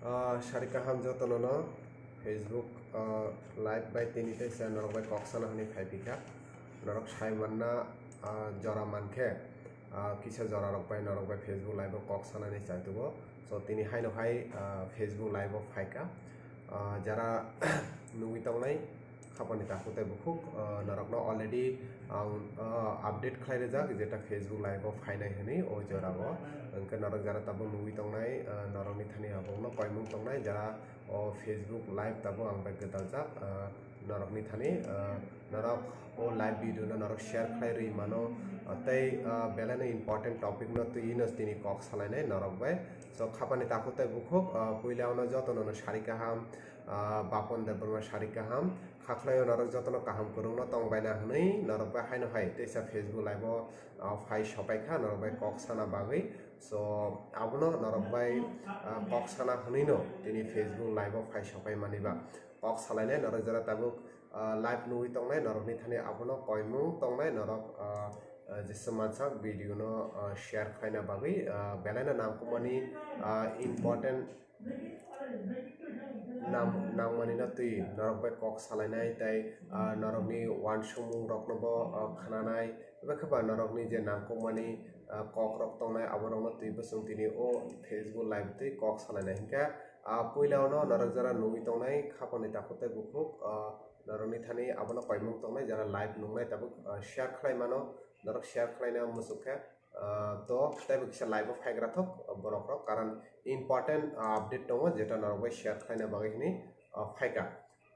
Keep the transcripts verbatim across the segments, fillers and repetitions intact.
Ah, sari kaham jotono no Facebook, ah, live bai tini teisa norok bai kok sana hwnwi phai phikha. Norok sai manna, ah, jora mankhe, ah, kisa jora rok bai norok bai Facebook live o kok sanani chai tugo. So tini haino hai, ah, Facebook live o phaikha. Ah, jara nugwi tongnai, khapani takhuk tei bukhuk, ah, norokno already ang, ah, update khlai rijak, jeta Facebook live o phainai hwnwi o jorao. Hwnkhe norok jara tabuk nugwi tongnai, ah, norokni thani abokno koimung tongnai, jara o Facebook live tabuk ang bai gwdaljak, ah, norokni thani, ah, norok o live video no norok share khlai rwi mano, ah, tei, ah, belai no important topic no twi no tini kok salainai norok bai. So khapani takhuk tei bukhuk, ah, puila ono jotono no sari kaham, ah, Bapon Debbarma sari kaham. Khaklaio norok jotono kaham kwrwngno tongbaina hwnwi norok bai haino hai teisa Facebook live o, ah, phai sopaikha norok bai kok sana bagwi. So abono norok bai, ah, kok sana hwnwi no tini Facebook live o phai sopai mani ba kok salainai norok jora tabuk, ah, live nugwi tongnai norokni thani abono koimung tongnai norok, ah, ah, jesa mansak video no, ah, share khlaina bagwi, ah, belai no nangkukmani, ah, important nam-, nangmani no twi norok bai kok salainai tei, ah, norokni uansukmung rokno bo, ah, khnanai, eba khe ba norokni je nangkukmani, ah, kok rok tongnai abo rokno twi bo chwng tini o Facebook live twi kok salainai hinkhe, ah, puila ono norok jara nugwi tongnai khapani takhuk tei bukhuk, ah, norokni thani abono koimung tongnai jara live nungnai tabuk, ah, share khlai mano, norok share khlaina muchuk khe, ah, to teibo kisa live o phaigra thok borok rok, karon important, ah, update tongo jeta norok bai share khlaina bagwi hwnwi, ah, phaikha.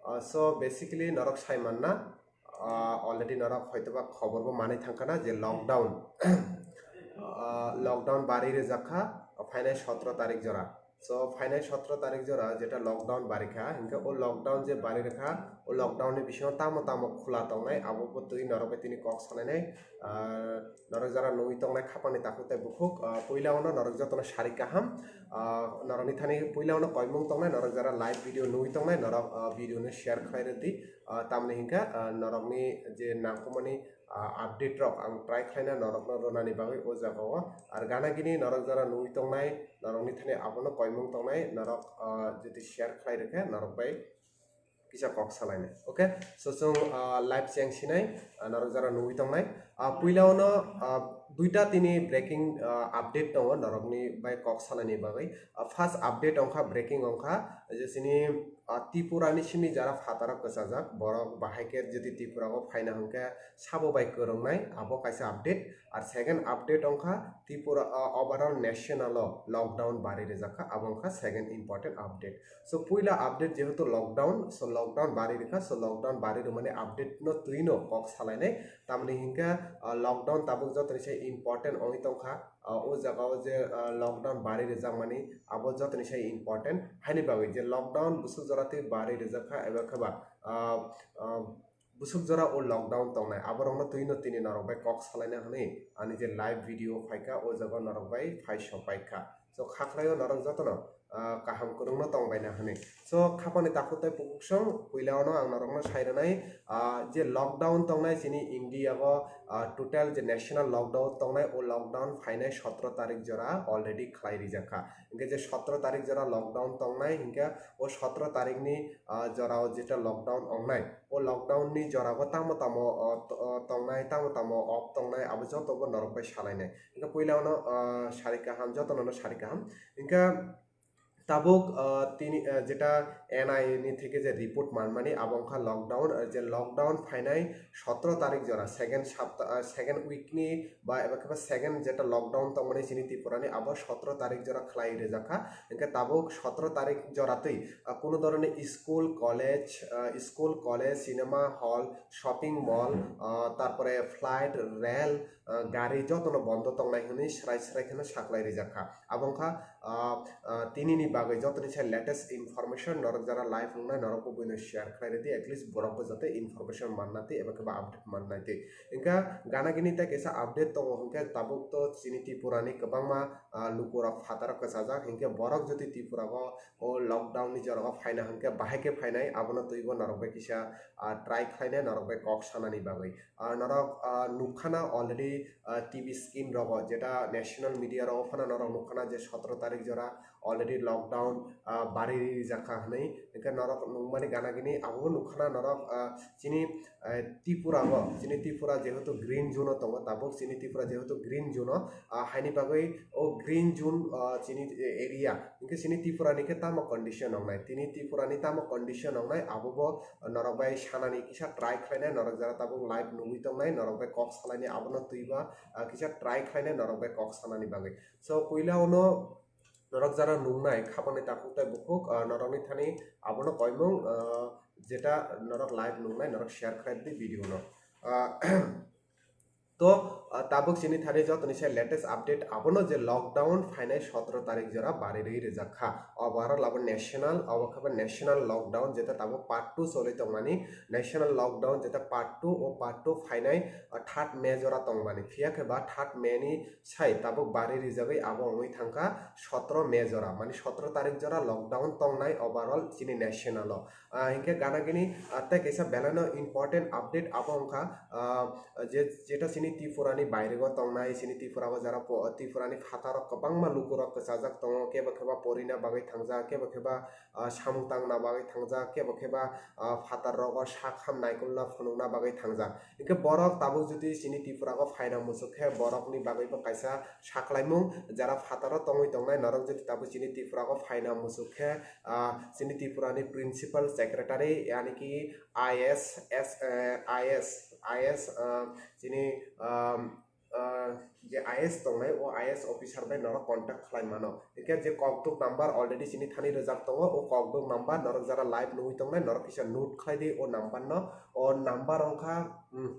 Ah, so basically norok sai manna, ah, already norok hoitoba khobor bo manwi thangkhana je lockdown, ah, lockdown bari rijak kha phainai sotro tarik jora. So phainai sotro tarik jora jeta lockdown bari kha, hinkhe o lockdown je bari rwkha, o lockdown ni bisingo tamo tamo khula tongnai abo bo twi norok bai tini kok salainai, ah, norok jara nugwi tongnai khapani takhuk tei bukhuk, ah, puila ono norok jotono sari kaham, ah, norokni thani puila ono koimung tongnai, norok jara live video nugwi tongnai norok, ah, video no share khlai rwdi, ah, tamni hinkhe, ah, norokni je nangkukmani, ah, update rok ang try khlaina norokno rwnani bagwi o jagao. Ar gana gini norok jara nugwi tongnai, norokni thani abono koimung tongnai, norok, ah, jodi share khlai rwkhe norok bai kisa kok salainai. Okay, so chwng, ah, live cheng sinai, ah, norok jara nugwi tongnai. Ah, puila ono, ah, duita tini breaking, ah, update tongo norokni bai kok salaini bagwi. Ah, first update ongkha, breaking ongkha, je chini, ah, Tripura ni simi jara phataro kwchajak, borok bahai khe jodi Tripura o phaina hwnkhe sabo bai kwrwngnai, abo kaisa update. Ar second update ongkha Tripura, ah, overall national o lockdown bari rijak kha, abo ongkha second important update. So puila update jehetu lockdown, so lockdown bari rikha, so lockdown bari rwmani update no twi no kok salainai, tamni hinkhe, ah, lockdown tabuk jotoni sai important ongwi tongkha, ah, o jagao je, ah, lockdown bari rijakmani abo jotoni sai important, haini bagwi je lockdown bwswk jora twi bari rijak kha eba khe ba, ah, ah, bwswk jora o lockdown tongnai, aborokno twi no tini norok bai kok salaina hwnwi ani je live video phaikha, o jaga norok bai phai sopaikha. So khaklaio norok jotono, ah, kaham kwrwngno tongbaina hwnwi. So khapani takhuk tei bukhuk song puila ono ang norokno sai rwnai, ah, je lockdown tongnai chini India o, ah, total je national lockdown tongnai, o lockdown phainai sotro tarik jora already khlai rijak kha. Hinkhe je sotro tarik jora lockdown tongnai, hinkhe o sotro tarikni, ah, jorao jeta lockdown ongnai, o lockdown ni jorao tamo tamo, o, to-, o, tongnai, tamo tamo off tongnai, abo joto bo norok bai salainai. Hinkhe puila ono, ah, sari kaham, jotono no sari kaham. Hinkhe tabuk, ah, tini, ah, jeta N I A ni theke je report manmani, abo wngkha lockdown, ah, je lockdown phainai sotro tarik jora, second sapta, ah, second week ni ba eba khe ba second jeta lockdown tongmani chini Tripura ni, abo sotro tarik jora khlai rijak kha. Hinkhe tabuk sotro tarik jora twi, ah, kuno dhoroner school, college, ah, school, college, cinema hall, shopping mall, ah, tarpore flight, rail, ah, gari jotono bondo tongnai hwnwi swrai swrai kheno saklai rijak kha. Abo wngkha, ah, ah, tinini bagwi jotoni se latest information, norok jara live wngnai norok bo buino share khlai rwdi, at least borok bo jate information manna twi eba khe ba update manna twi. Hinkhe gana gini tei kaisa update tongo, hinkhe tabuk to chini Tripura ni kwbangma, ah, lukurok phataro kwchajak, hinkhe borok jodi Tripura o, o lockdown ni jorao phaina hinkhe bahai khe phainai, abono twibo norok bai kisa, ah, try khlainai norok bai kok sanani bagwi. Ah, norok, ah, nukkhana already, ah, T V screen rogo, jeta national media rogo phano norok nukkhana je sotro tarik jora already lockdown, ah, bari rijak kha hwnwi. Hwnkhe norok nukmani gana gini abo nukha na norok, ah, chini, eh, Tripura o, chini Tripura jehetu green zone o tongo, tabuk chini Tripura jehetu green zone o, ah, haini bagwi o green zone, ah, chini area, hwnkhe chini Tripura ni khe tamo condition wngnai, tini Tripura ni tamo condition wngnai, abo bo norok bai sanani kisa try khlainai, norok jara tabuk live nugwi tongnai, norok bai kok salainai, abono twiba, ah, kisa try khlainai norok bai kok sanani bagwi. So, puila uno norok jara nungnai khapangni takhuk tei bukhuk, ah, norokni thani abono koimung, ah, jeta norok live nungnai, norok share khlai di video no. Ah, to, ah, tabuk chini thani jotoni se latest update abono je lockdown phainai sotro tarik jora bari rwi rijak kha. Overall abo national, obo khe bo national lockdown, jeta tabuk part two choli tongmani, national lockdown jeta part two, o part two phainai, ah, third May jora tongmani. Phiya khe ba third May ni sai tabuk bari rijagwi abo wngwi thangkha sotro May jora, mani sotro tarik jora lockdown tongnai overall chini national o. Ah, hinkhe gana gini, ah, tei kaisa belaino important update abo wngkha, ah, je, jeta chini Tripura ni bairego tongnai, chini Tripura o jara po-, Tripura ni phataro kwbangma lukurok kwchajak tongo, kebo khe ba porina bagwi thangjak, kebo khe ba, ah, samung tangna bagwi thangjak, kebo khe ba, ah, phatar rogo sak ham naikolna phunukna bagwi thangjak. Hinkhe borok tabuk jodi chini Tripura o phaina muchuk khe borokni bagwi bo kaisa saklaimung, jara phataro tongwi tongnai norok jodi tabuk chini Tripura o phaina muchuk khe, ah, chini Tripura ni principal secretary, yani ki I S, S, eh, I S, I S, ah, chini, ah, ah, je I S tongnai, o I S officer bai norok contact khlai mano. Hinkhe je kokduk number already chini thani rijak tongo, o kokduk number norok jara live nugwi tongnai, norok kisa note khlai di o number no. O number wngkha, mm,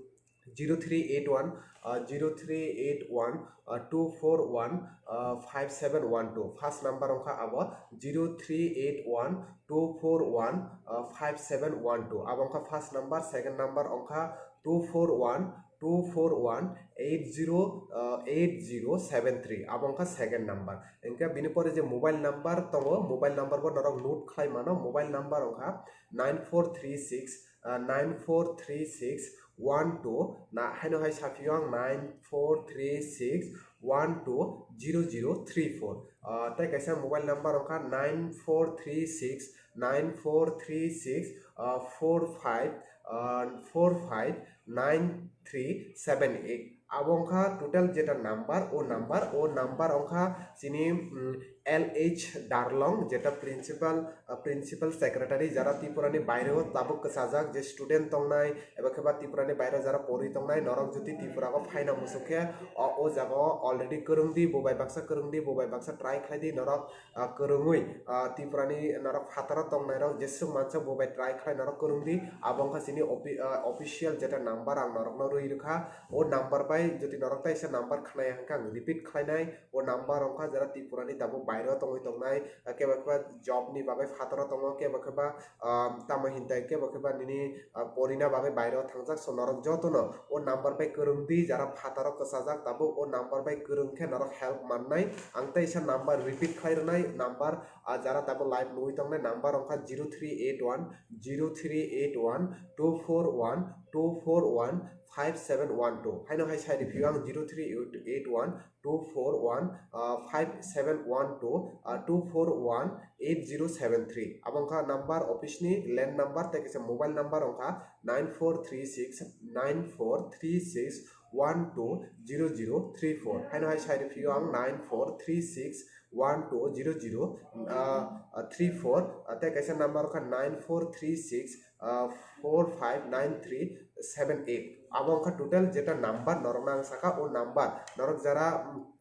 zero three eight one, ah, zero three eight one, ah, two four one, ah, five seven one two. First number wngkha abo zero three eight one two four one, ah, five seven one two. Abo wngkha first number, second number wngkha two four one two four one eight zero, ah, eight zero seven three. Abo wngkha second number. Hinkhe bini pore je mobile number tongo, mobile number bo norok note khlai mano, mobile number wngkha nine four three six, ah, nine four three six one two, na haino hai saphio ang nine four three six one two zero zero three four. Ah, tei kaisa mobile number wngkha nine four three six nine four three six, ah, four five, ah, four five nine three seven eight. Abo wngkha total jeta number, o number, o number wngkha chini, mm, L H Darlong, jeta principal, ah, principal secretary, jara Tripura ni baire o tabuk kwchajak je student tongnai, eba khe ba Tripura ni baire jara porwi tongnai, norok jodi Tripura o phaina muchuk khe, o, o jaga o already kwrwng di, bo bai baksa kwrwng di, bo bai baksa try khlai di, norok, ah, kwrwngwi, ah, Tripura ni norok phataro tongnai rok jeswk mansa bo bai try khlai norok kwrwng di, abo wngkha chini opi-, ah, official jeta number ang norok no rwi rwkha, o number bai jodi norok taisa number khnai hwnkhe ang repeat khlainai, o number wngkha jara Tripura ni tabuk baire o tongwi tongnai, ah, kebo kebo job ni bagwi phataro tongo, kebo kebo, ah, tamo hintai kebo kebo nini, ah, porina bagwi baire o thangjak, so norok jotono o number bai kwrwng di, jara phataro kwchajak tabuk o number bai kwrwng khe norok help mannai. Ang teisa number repeat khlai rwnai, number, ah, jara tabuk live nugwi tongnai number wngkha zero three eight one zero three eight one two four one two four one five seven one two. Haino hai sai rwphio ang zero three eight one two four one, ah, five seven one two, ah, two four one eight zero seven three. Abo wngkha number office ni land number tei kaisa mobile number wngkha nine four three six nine four three six one two zero zero three four. Haino hai sai rwphio ang nine four three six one two zero zero, ah, ah, three four, ah, tei kaisa number wngkha nine four three six, ah, four five nine three seven eight. Abo wngkha total jeta number norokno ang saka, o number norok jara, mm,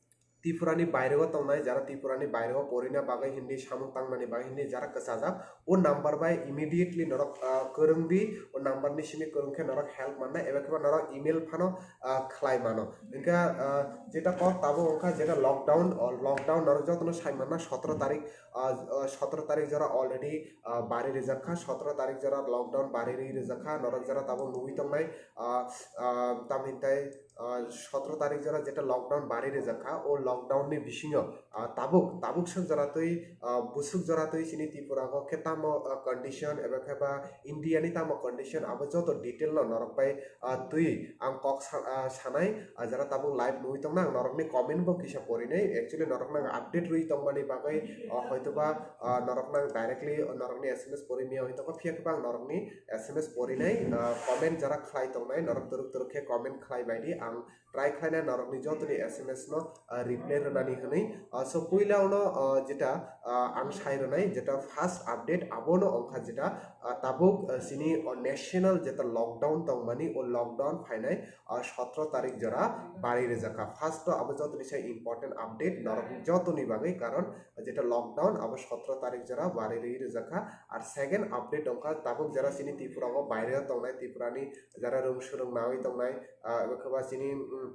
Tripura ni baire o tongnai, jara Tripura ni baire o porina bagwi hindi, samung tangnani bagwi hindi jara kwchajak, o number bai immediately norok, ah, kwrwng di, o number ni simi kwrwng khe norok help mannai, eba khe ba norok email phano, ah, khlai mano. Hinkhe, ah, jeta kok tabuk wngkha jeta lockdown, o lockdown norok jotono sai manna sotro tarik, ah, ah, sotro tarik jora already, ah, bari rijak kha, sotro tarik jora lockdown bari ri rijak kha, norok jora tabuk nugwi tongnai, ah, ah, tamhintai, ah, sotro tarik jora jeta lockdown bari rijak kha, o lockdown ni bisingo, ah, tabuk, tabuk swk jora twi, ah, busuk jora twi chini Tripura o khe tamo, ah, condition eba khe ba India ni tamo condition, abo joto detail no norok bai, ah, twi ang kok sa-, ah, sanai, ah, jara tabuk live nugwi tongna ang norokni comment bo kisa porinai, actually norokno ang update rwi tongmani bagwi, ah, hoitoba, ah, norokno ang directly norokni S M S pori miya hoi tongkha, phiya khe ba ang norokni S M S porinai, ah, comment jara khlai tongnai, norok turuk turuk khe comment khlai bai di, ang try khlainai norokni jotoni S M S no, ah, reply rwnani hwnwi. Ah, so puila uno, ah, jeta, ah, ang sai rwnai jeta first update abono wngkha jeta, ah, tabuk, ah, chini o national jeta lockdown tongmani o lockdown phainai, ah, sotro tarik jora bari rijak kha. First o abo jotoni sai important update norok jotoni bagwi, karon jeta lockdown abo sotro tarik jora bari rijak kha. Ar second update wngkha tabuk jara chini Tripura o baire tongnai, Tripura ni jara rung surung nawi tongnai, ah, ebo khe ba chini, mm,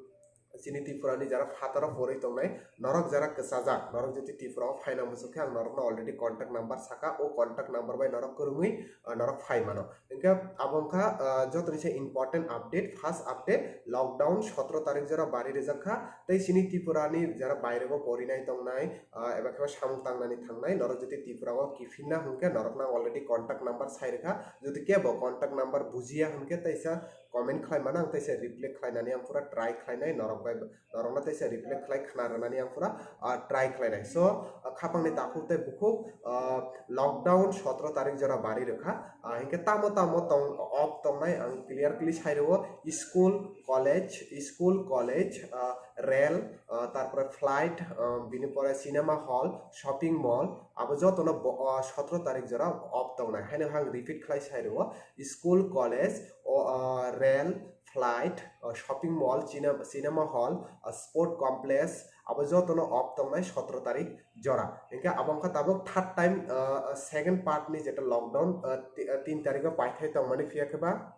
chini Tripura ni jara phataro porwi tongnai, norok jara kwchajak, norok jodi Tripura o phaina muchuk khe ang norokno already contact number saka, o contact number bai norok kwrwngwi, ah, norok phai mano. Hingkhe abo wngkha, ah, jotoni se important update, first update, lockdown sotro tarik jora bari rijak kha, tei chini Tripura ni jara bairego porinai tongnai, ah, eba khe samung tangnani thangnai, norok jodi Tripura o kiphilna hwnkhe norokno ang already contact number sai rwkha, jodi kebo contact number bujiya hwnkhe teisa comment khlai mano, ang teisa reply khlainani ang pura try khlainai, norok bai, norokno teisa reply khlai khna rwnani ang pura, ah, try khlainai. So, ah, khapangni takhuk tei bukhuk, ah, lockdown sotro tarik jora bari rwkha, ah, hinkhe tamo tamo tong, off tongnai ang clearly sai rwo, school, college, school, college, ah, rail, ah, tarpore flight, ah, bini pore cinema hall, shopping mall, abo jotono bo, ah, sotro tarik jora off tongnai. Haino ang repeat khlai sai rwo, school, college, o, ah, rail, flight, ah, shopping mall, cine-, cinema hall, ah, sport complex, abo jotono off tongnai sotro tarik jora. Hinkhe abo wngkha tabuk third time, ah, second part ni jeta lockdown, ah, ti-, ah, tin tarikho paithai tongmani phiya khe ba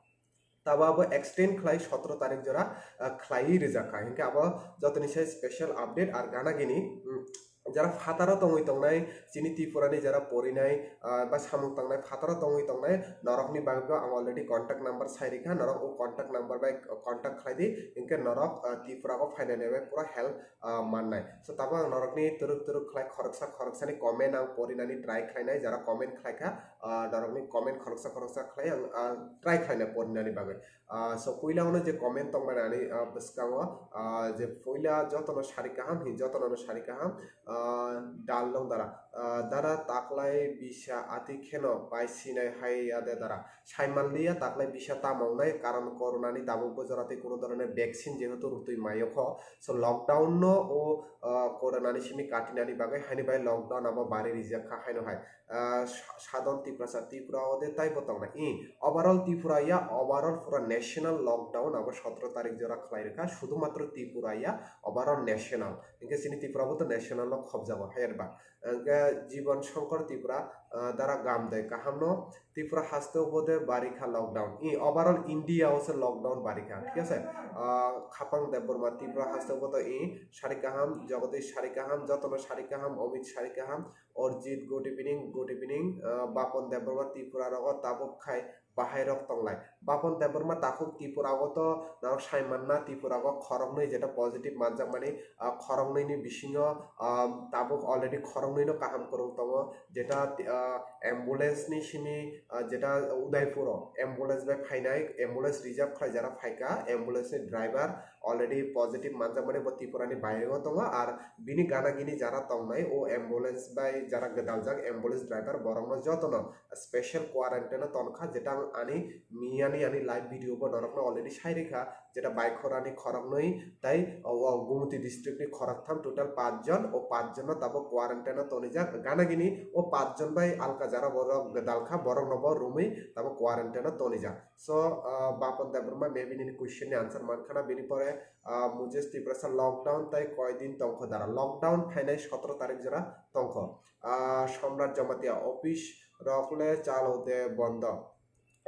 tabo abo extend khlai sotro tarik jora, ah, khlaiwi rijak kha. Hinkhe abo jotoni sai special update ar gana gini, mm, jara phataro tongwi tongnai, chini Tripura ni jara porinai, ah, ba samung tangnai phataro tongwi tongnai, norokni bagwi ang already contact number sai rikha, norok o contact number bai contact khlai di, hinkhe norok, ah, Tripura o phainani bai pura help, ah, mannai. So tabuk ang norokni turuk turuk khlai khoroksa khoroksani comment ang porinani try khlainai, jara comment khlaikha, ah, norokni comment khoroksa khoroksa khlai ang, ah, try khlainai porinani bagwi. Ah, so puila ono je comment tongmani ani, ah, bwskango, ah, je puila jotono sari kaham hi, jotono sari kaham, ah, dal nong dara, ah, dara taklai bisa ati kheno pai sinai hai ya de dara. Saimanliya taklai bisa tamo wngnai, karon corona ni tabuk bo jora tei kuno dhoroner vaccine jehetu rutwi maiyokho. So lockdown no o, ah, corona ni simi katinani bagwi haini bai lockdown abo bari rijak kha haino hai. Ah, sa-, sadon Tiprasa, Tripura o de taibo tongnai. I, overall Tripura ya, overall pura national lockdown abo sotro tarik jora khlai rwkha, sudhumatro Tripura ya, overall national. Hinkhe chini Tripura bo to national no khobjago, hayar ba. Hinkhe Jibon Shankar Tripura, ah, dara gam de kaham no, Tripura haste o bo de bari kha lockdown. I, overall India o se lockdown bari kha, thik ase? Ah, Khapang Debbarma Tripura haste o bo to i sari kaham, Jagadish sari kaham, jotono sari kaham, Amit sari kaham, Orjit, good evening, good evening. Ah, Bapon Debbarma Tripura rogo tabuk khai bahai rok tonglai. Bapon Debbarma takhuk Tripura o to norok sai manna Tripura o khoroknwi jeta positive manjakmani, ah, khoroknwi ni bisingo, ah, tabuk already khoroknwi no kaham kwrwng tongo, jeta, ah, ambulance ni simi, ah, jeta Udaipur o ambulance bai phainai, ambulance reserve khlai jara phaika, ambulance ni driver already positive manjakmani bo Tripura ni baire o tongo, ar bini gana gini jara tongnai o ambulance bai jara gwdaljak ambulance driver borokno jotono special quarantine o tonkha, jeta ang ani miyani ani live video bo norokno already sai rikha, jeta Baikhorani khoroknwi tai o, o Gumti district ni khoroktham, total pach jon, o pach jon no tabuk quarantine o tonijak, gana gini o pach jon bai alka jara borok gwdalkha, borokno bo romwi tabuk quarantine o tonijak. So, ah, Bapon Debbarma maybe nini question ni answer mankhana, bini pore, ah, Mujesh Tiprasa lockdown tai koi din tongkho dara? Lockdown phainai sotro tarik jora tongkho. Ah, Somrat Jamatia office rok le chalo de bondo.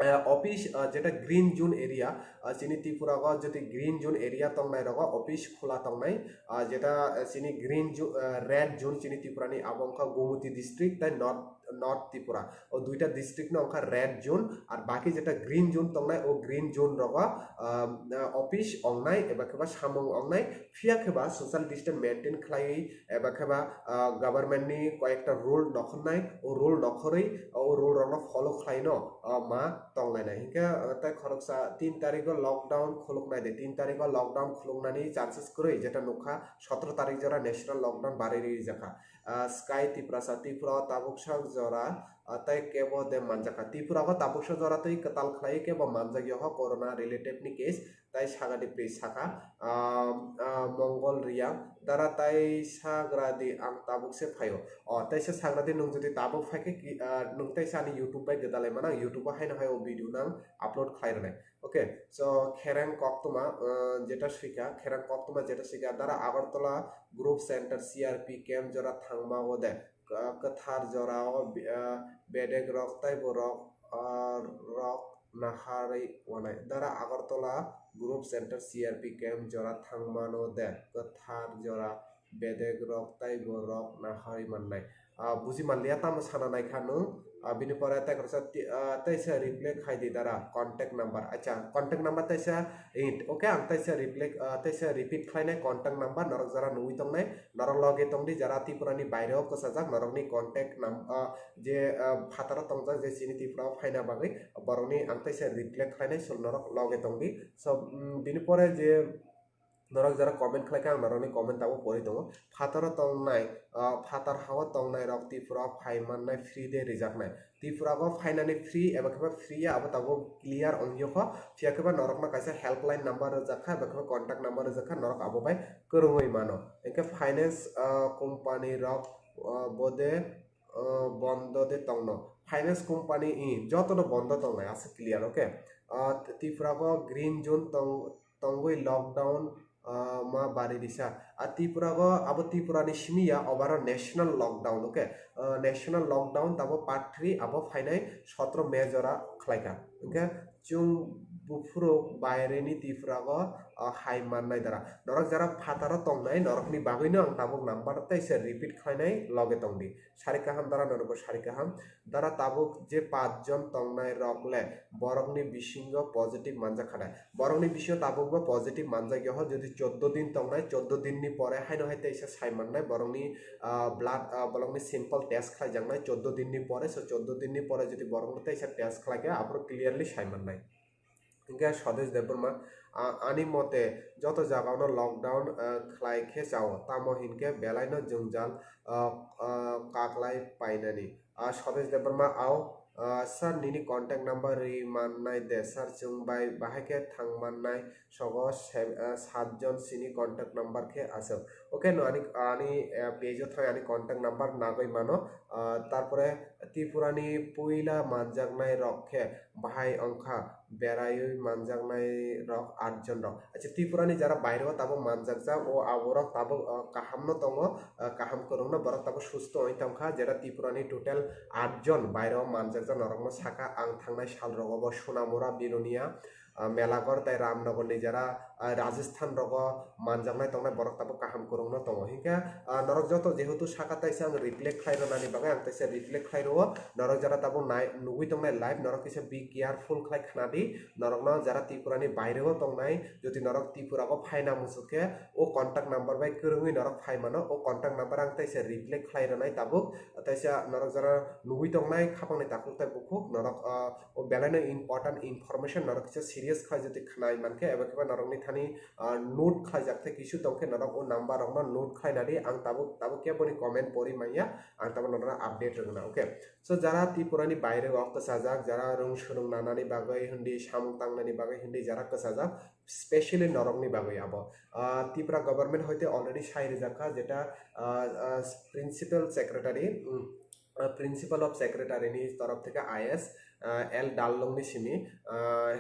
Ah, office, ah, jeta green zone area, ah, chini Tripura o jeta green zone area tongnai rogo office khula tongnai, ah, jeta, ah, chini green zo-, ah, red zone chini Tripura ni abo wngkha Gumti district tai North North Tripura. O duita district no wngkha red zone, ar baki jeta green zone tongnai, o green zone rogo, ah, ah, office ongnai eba khe ba samung ongnai, phiya khe ba social distance maintain khlaiwi eba khe ba, ah, government ni koyekta rule nokhornai, o rule nokhorwi o rule rokno follow khlaino, ah, ma tonglainai. Hinkhe, ah, tei khoroksa tin tarikgo lockdown khuluknai de, tin tarikgo lockdown khuluknani chances kwrwi, jeta nukha sotro tarik jora national lockdown barwi rijakha. Ah, Sky Tiprasa, Tripura o tabuk sak jora, ah, tei kebo de manjakha. Tripura o tabuk sak jora tei kwtal khlai kebo manjak yaha corona relative ni case, tei sagadi pri saka, ah, ah, Mongol Riang, dara tei sagradi ang tabuk se phaio. O, tei se sagradi nwng jodi tabuk phai khe ki, ah, nwng tei sa ani YouTube bai gwdalai manang, YouTube o haino hai o video nang upload khlai rwnai. Okay, so Khereng Koktwma, uh, jeta swika, Khereng Koktwma jeta swika, dara Agartala Group Center C R P camp jora thangma o de, uh, kwthar jora o, uh, bedek rok tei borok, uh, rok naharwi wanai. Dara Agartala Group Center C R P camp jora thangmano de, kwthar jora bedek rok tei borok naharwi mannai. Ah, buji manliya tamo sana naikha nwng. Ah, bini pore tei kaisa ti-, ah, teisa reply khai di dara contact number. Acha, contact number teisa, eh, okay, ang teisa reply, ah, teisa repeat khlainai contact number norok jara nugwi tongnai, norok loge tongdi jara Tripura ni baire o kwchajak norokni contact num-, ah, je, ah, phataro tongjak je chini Tripura o phaina bagwi borokni ang teisa reply khlainai, so norok loge tongdi. So, mm, bini pore je norok jara comment khlai kha, ang norokni comment tabuk pori tongo. Phataro tongnai, ah, phatar hao tongnai rok Tripura o phai mannai free de rijaknai. Tripura o phainani free eba khe ba free ya, abo tabuk clear ongyo kho. Phiya khe ba norokno kaisa helpline number rijak kha, eba khe ba contact number rijak kha, norok abo bai kwrwngwi mano. Hinkhe finance, ah, company rok, ah, bode, ah, bondo de tongno. Finance company i jotono bondo tongnai, aswk clear, okay? Ah, Tripura o green zone tong-, tongwi lockdown, ah, ma bari risa. Ah, Tripura o, abo Tripura ni simi ya, overall national lockdown, okay? Ah, national lockdown tabo part three, abo phainai sotro May jora khlaikha. Hinkhe chwng buphuru baireni Tripura o, ah, hai mannai dara. Norok jara phataro tongnai, norokni bagwino ang tabuk number teisa repeat khlainai, loge tongdi. Sari kaham dara norokbo sari kaham. Dara tabuk je pach jon tongnai rok le borokni bisingo positive manjak kha de. Borokni bisingo tabukbo positive manjak yaho, jodi choddo din tongnai, choddo din ni pore haino hai teisa sai mannai borokni, ah, blood, ah, borokni sample test khlaijaknai choddo din ni pore. So choddo din ni pore jodi borokno teisa test khlaikha, aphuru clearly sai mannai. Hinkhe Swadesh Debbarma, a-, ani mote joto jagao no lockdown, ah, khlai khe chao, tamo hinkhe belai no jwngjal, ah, ah, kaklai painani. Ah, Swadesh Debbarma, ao, ah, sir, nini contact number ri mannai de, sir, chwng bai bahai khe thang mannai, sogo se-, ah, sat jon sini contact number khe aswk. Okay, no, ani, ani, ah, page o thang ani contact number nagwi mano. Ah, tarpore Tripura ni puila manjaknai rok khe bahai wngkha, beraiwi manjaknai rok at jon rok. Acha, Tripura ni jara baire o tabuk manjakjak, o aborok tabuk, ah, kaham no tongo, ah, kaham kwrwng no, borok tabuk susto wngwi tongkha, jera Tripura ni total at jon baire o manjakjak norok no saka. Ang thangnai sal rogo bo Sonamura, Bilonia, ah, Melaghor tei Ramnagar ni jara, ah, Rajasthan rogo manjaknai tongnai borok tabuk kaham kwrwng no tongo. Hinkhe, ah, norok joto jehetu saka taisa ang reflect khlai rwnani bagwi ang taisa reflect khlai rwo. Norok jara tabuk nai-, nugwi tongnai live, norok kisa be careful khlai khna di. Norokno jara Tripura ni baire o tongnai, jodi norok Tripura o phaina muchuk khe o contact number bai kwrwngwi norok phai mano. O contact number ang taisa reflect khlai rwnai tabuk. Taisa norok jara nugwi tongnai khapang ni takhuk tei bukhuk, norok, ah, o belai no important information norok kisa serious khlai jodi khnai mankhe, eba khe ba norok ni thani, ah, note khlaijak tei kisu tongkhe norok o number rok no note khlai nadi. Ang tabuk, tabuk khe boni comment pori manya, ang tabuk norok update rwgwna, okay? So jara Tripura ni baire o kwchajak, jara rung swrwng nanani bagwi hindi, samung tangnani bagwi hindi jara kwchajak, specially norok ni bagwi abo, ah, Tripura government hoite already sai rijak kha, jeta, ah, ah, principal secretary, um, ah, principal of secretary ni torof theke I S, ah, L Darlong ni simi, ah,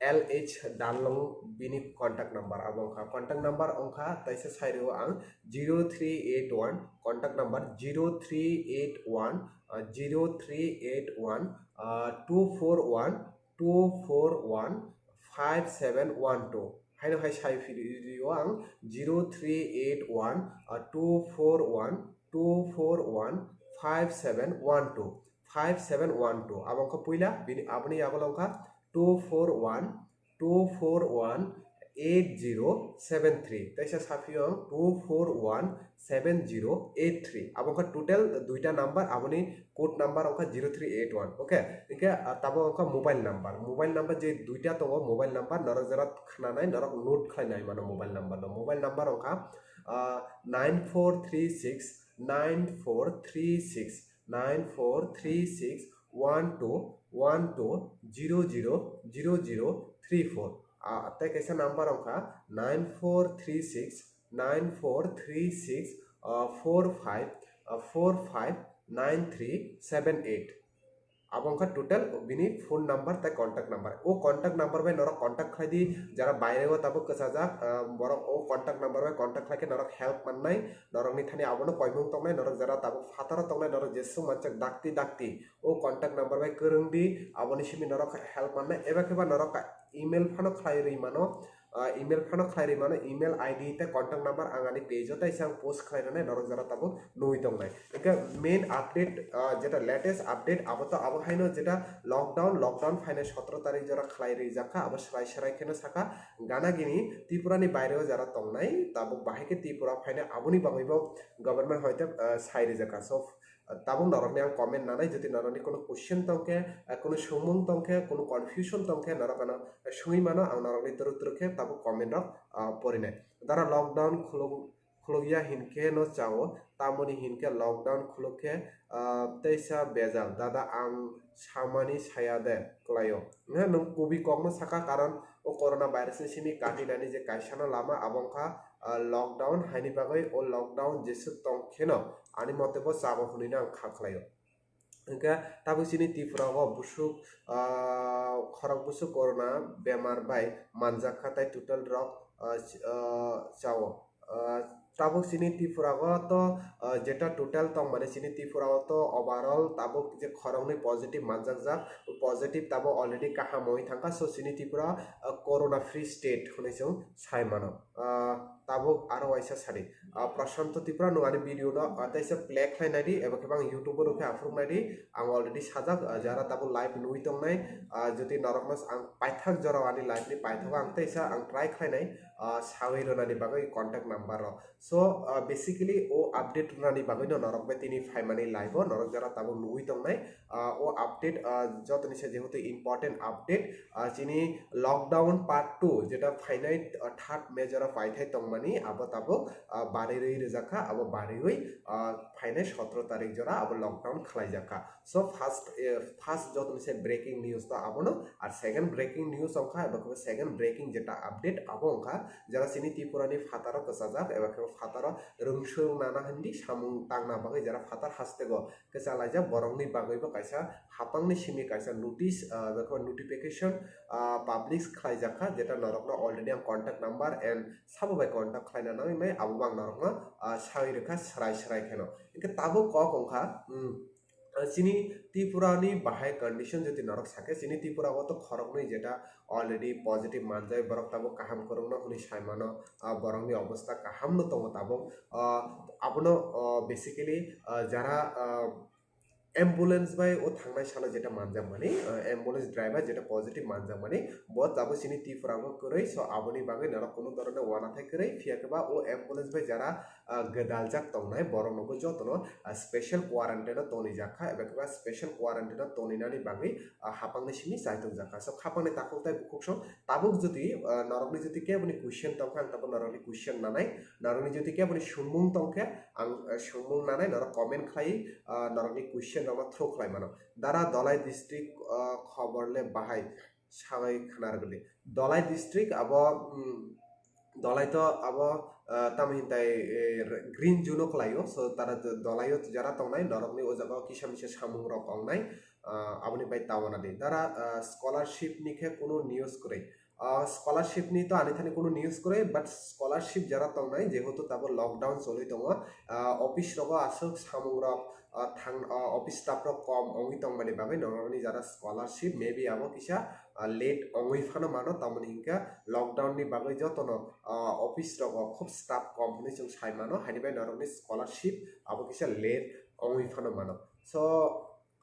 L H Darlong bini contact number abo wngkha. Contact number wngkha taisa sai rwo ang zero three eight one, contact number zero three eight one, ah, zero three eight one, ah, two four one, two four one, five seven one two. Haino hai sai phiri rio ang zero three eight one, ah, two four one, two four one, five seven one two. five seven one two. Abo wngkha puila, bini, aboni yagulo wngkha two four one two four one eight zero seven three. Teisa saphiyong two four one seven zero eight three. Abo wngkha total duita number, aboni code number wngkha zero three eight one. Okay, hingke, ah, tabo wngkha mobile number. Mobile number je duita tongo, mobile number norok jera khnanai, norok note khlainai mano mobile number no. Mobile number wngkha, ah, nine four three six nine four three six nine four three six one two one two zero zero zero zero three four. Ah, tei kaisa number wngkha nine four three six nine four three six, ah, four five, ah, four five nine three seven eight. Abo wngkha total bini phone number tei contact number. O contact number bai norok contact khlai di, jara baire o tabuk kwchajak, ah, borok o contact number bai contact khlai khe norok help mannai, norokni thani abono koimung tongnai, norok jara tabuk phataro tongnai, norok jeswk manchak dakti dakti o contact number bai kwrwng di, aboni simi norok help mannai, eba khe ba norok email phano khlai rwi mano, ah, email phano khlai rwi mano, email I D tei contact number ang ani page o teisa ang post khlai rwnai, norok jara tabuk nugwi tongnai. Hingke main update, ah, jeta latest update abo to abo haino jeta lockdown, lockdown phainai sotro tarik jora khlai rwi jakha, abo srai srai kheno saka gana gini Tripura ni baire o jara tongnai, tabuk bahai khe Tripura phainai aboni bagwi bo government hoite, ah, sai rwi jakha. So, tabuk norokni ang comment nanai, jodi norokni kono question tongkhe, ah, kono swngmung tongkhe, kono confusion tongkhe, norok ano swngwi mano, ang norokni twrwk twrwk khe tabuk comment rok, ah, porinai. Dara lockdown khuluk-, khulukya hinkhe no chao, tamoni hinkhe lockdown khuluk khe, ah, teisa bejal, dada ang samani saya de klaio. Nge nwng kubi kokno saka, karon o corona virus ni simi katinani je kaisano lama abo wngkha, ah, lockdown, haini bagwi o lockdown jeswk tong kheno ani mote bo chabo hwnwi no ang kha khlaio. Hingke tabuk chini Tripura o busuk, ah, khorok busuk corona bemar bai manjak kha, tai total rok, ah, ch-, ah, chao. Ah, tabuk chini Tripura o to, ah, jeta total tong mani chini Tripura o to overall tabuk je khoroknwi positive manjakjak, positive tabuk already kaham wngwi thangkha. So chini Tripura, ah, corona free state hwnwi chwng sai mano. Ah, tabuk aro waisa sadi. Ah, Prashanto Tripura nwng ani video no, ah, teisa play khlai nai di, eba khe bang YouTube o rw khe aphuru nai di. Ang already sajak, ah, jara tabuk live nugwi tongnai. Ah, jodi norokno ang paithak jora o ani live ni paithak o ang teisa ang try khlai nai, ah, sawi rwnani bagwi contact number rok. So, ah, basically o update rwnani bagwi no norok bai tini phaimani live o norok jara tabuk nugwi tongnai. Ah, o update, ah, jotoni se jehetu important update, ah, chini lockdown part two jeta phainai, ah, third May jora paithai tongmani abo tabuk, ah, barwi rwi rwjak kha, abo barwi, ah, phainai sotro tarik jora abo lockdown khlai jak kha. So first, eh, first jotoni se breaking news to abono, ar second breaking news wngkha, eba khe second breaking jeta update abo wngkha, jara chini Tripura ni phataro kwchajak, eba khe phataro rwngswrwng nana hindi samung tangna bagwi jara phatar hastego kwchalaijak borokni bagwibo kaisa hapangni simi kaisa notice, ah, eba khe notification, ah, publish khlaijakha, jeta norokno already ang contact number and sabo bai contact khlaina nangwi mai, abo bo ang norokno, ah, sawi rwkha srai srai kheno. Hingke tabuk kok wngkha, hmm, ah, chini Tripura ni bahai condition jodi norok sakhe, chini Tripura o to khoroknwi jeta already positive manjai, borok tabuk kaham kwrwngno hwnwi sai mano, ah, borokni obostha kaham no tongo tabuk. Ah, abono, ah, basically, ah, jara, ah, ambulance bai o thangnai salo jeta manjakmani, ah, ambulance driver jeta positive manjakmani, bo tabuk chini Tripura o kwrwi, so aboni bagwi norok kunu dhoroner uanathai kwrwi, phiya khe ba o ambulance bai jara, ah, gwdaljak tongnai borok no bo jotono, ah, special quarantine o tonijak kha, eba khe ba special quarantine o toninani bagwi, ah, hapangni simi chaitok jak kha. So khapangni takhuk tai bukhuk song tabuk jodi, ah, norokni jodi keboni question tongkha, ang tabuk norokni question nanai, norokni jodi keboni swngmung tongkhe, ang, ah, swngmung nanai norok comment khlai, ah, norokni question rokno throw khlai mano. Dara Dhalai district, ah, khobor le bahai sawi khna rwgwli. Dhalai district abo, mm, Dhalai to abo, ah, tamo hintai, eh, green zone o kwlaio. So tara d-, Dhalai o jara tongnai norokni o jaga o kisa misa samung rok tongnai, ah, aboni bai tawana di. Dara, ah, scholarship ni khe kunu news kwrwi. Ah, scholarship ni to ani thani kunu news kwrwi, but scholarship jara tongnai, jehetu tabuk lockdown choli tongo, ah, office rogo aswk samung rok, ah, thang, ah, office staff rok kom wngwi tongmani bagwi norokni jara scholarship maybe abo kisa, ah, late wngwi phano mano, tamoni hinkhe lockdown ni bagwi jotono, ah, office rogo khub staff kom hwnwi chwng sai mano, haini bai norokni scholarship abo kisa late wngwi phano mano. So,